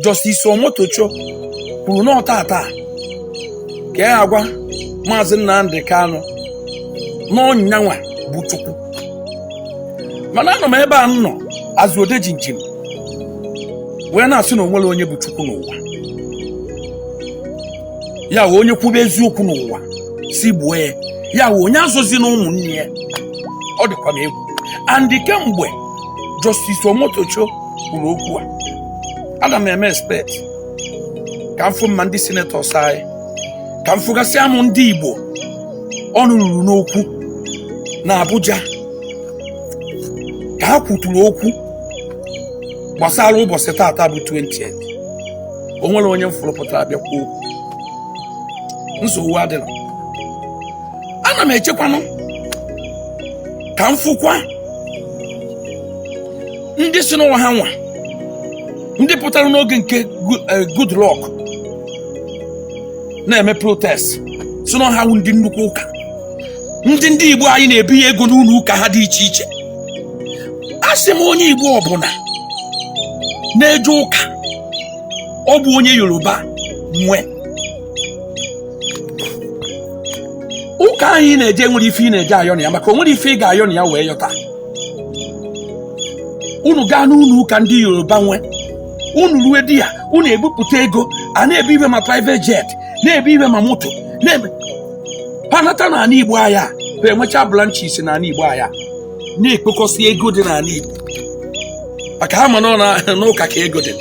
Justice Omotosho kwuru na tata ka ya agwa Maazị Nnamdi Kanu na ọ nyanwa bụ Chukwu. Mana anọ m ebe a m nọ azụ Odejinjin wee na-asị na o nwere onye bụ Chukwu n'ụwa. Ya wee onye kwube eziokwu n'ụwa si gbuo ya, ya wee onye azụzi na ụmụnne ya. Ọ dịkwa m egwu. And kemgbe Justice Omotosho kwuru okwu a, ana m eme expect ka m fụ mma ndị senators anyị, ka m fụgasịa m ndị Igbo ọnụ ruru n'okwu na Abuja ka ha kwuturu okwu gbasara ụbọchị tata bụ 20th. O nwere onye m fụrụ pụtara bịa kwuo okwu. Nsogbu adịla. Ana m echekwanụ ka m fụkwa ndị si n'ụwa ha nwa, ndị pụtara n'oge nke Goodluck na-eme protest, si na ha wụ ndị nnukwu ụka, ndị Igbo anyị na-ebinye ego n'ụlọ ụka ha dị iche iche. A sị m, onye Igbo ọbụla na-eje ụka ọ bụ onye Yoruba nwe ụka anyị na-eje nwere ife ị na-eje ayọ na ya, maka o nwere ife ị ga-ayọ na ya wee yọta. Unu gaa n'ụlọ ụka ndị Yoruba nwe, unu rue di ya, unu ebupụta ego a na-ebu ibe ma private jet, na-ebu ibe ma moto, na-eme panata n'ala Igbo anya ha enwecha branches n'ala Igbo anya na-ekpokọsị ego dị n'ala Igbo, maka ha ma nọ n'ụka ka ego dị,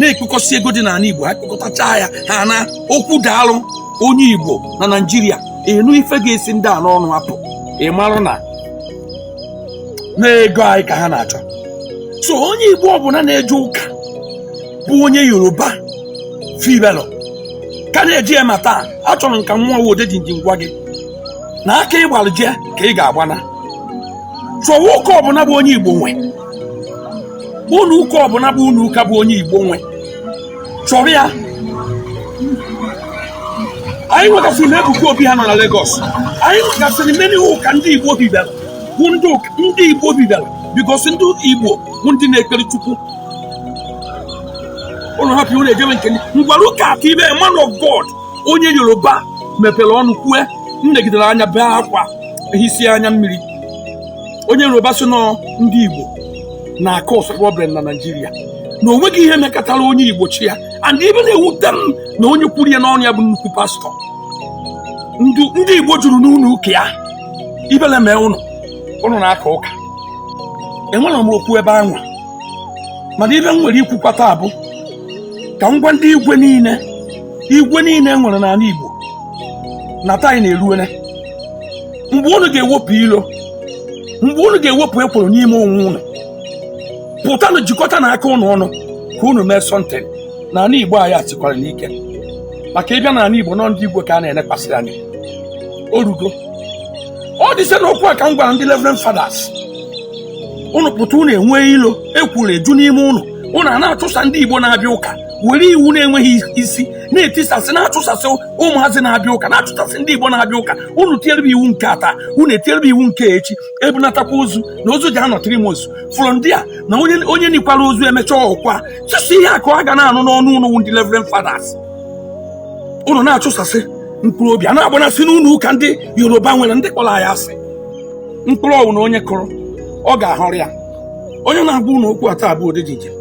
na-ekpokọsị ego dị n'ala Igbo. Ha kpokọtacha ya, ha na okwu daalụ onye Igbo na Naịjirịa enu ife ga-esi ndị a n'ọnụ apụ. Ị marụ na ego anyị ka ha na-achọ. So onye Igbo ọbụla na-eje ụka bụ onye Yoruba fibelụ ka na-eji ya ma taa, achọrọ m ka mmụọ Odejinjin gwa gị na aka ịgbalụ jee ka ị ga-agbana. Chọwa ụka ọbụla bụ onye Igbo nwe, ụlọ ụka ọbụla bụ ụlọ ụka bụ onye Igbo nwe, chọrọ ya. Anyị nwegasịrị na Ebuka Obi ha nọ na Lagos, anyị nwegasịrị many ụka ndị Igbo hibere, bụ ndị Igbo hibere, because ndị Igbo bụ ndị na-ekpere Chukwu. Ụnụ hapụ ụnụ ejebe nke ngwara ụka aka ibe man of God onye Yoruba mepere ọnụ kwue, m negidere anya bee akwa hisi anya mmiri. Onye Yoruba si nọ ndị Igbo na-acause problem na Naịjirịa, na o nweghị ihe mekọtara onye Igbo chi ya. And ibe na-ewute m na onye kwuru ya n'ọnụ ya bụ nnukwu pastọ. Ndị Igbo juru n'ụlọ ụka ya. Ibele mee ụnụ, ụnụ na-aka ụka. Enwere m okwu ebe anwa, mana ibe m nwere ikwukwa taa bụ ka m gwa ndị igwe niile, igwe niile e nwere n'ala Igbo, na taa anyị na-eruwere mgbe unu ga-ewepụ ilo, mgbe unu ga-ewepụ ekworo n'ime onwe unu, pụtanụ jikọta na aka unu ọnụ ka unu mee something n'ala Igbo. Anyị atikwara n'ike maka ịbịa n'ala Igbo nọ ndị igwe ka a na-enekwasị anya. O rugo ọ dị site n'okwu a ka m gwara ndị Reverend Fathers, unu pụta, unu enwee ilo ekwuru eju n'ime unu, unu a na-achụsa ndị Igbo na-abịa ụka, were iwu na-enweghị isi na-etisasị, na-achụsasị ụmụazị na-abịa ụka, na-achụsasị ndị Igbo na-abịa ụka. Unu tinyere iwu nke ata, unu etinyere iwu nke echi, ebunatakwa ozu na ozu ji anọ 3 months fụrụ ndị a na onye onye nikwara ozu emechaa ọkwa sụsụ ihe akụ a ga na-anụ n'ọnụ unu ndị Reverend Fathers. Unu na-achụsasị mkpụrụ obi a na-agbanasị n'ụlọ ụka ndị Yoruba nwere, ndị kpọrọ anyị asị. Mkpụrụ ọwụ na onye kụrụ, ọ ga-ahọrọ ya. Onye na-agwa unu okwu a taa bụ Odejinjin.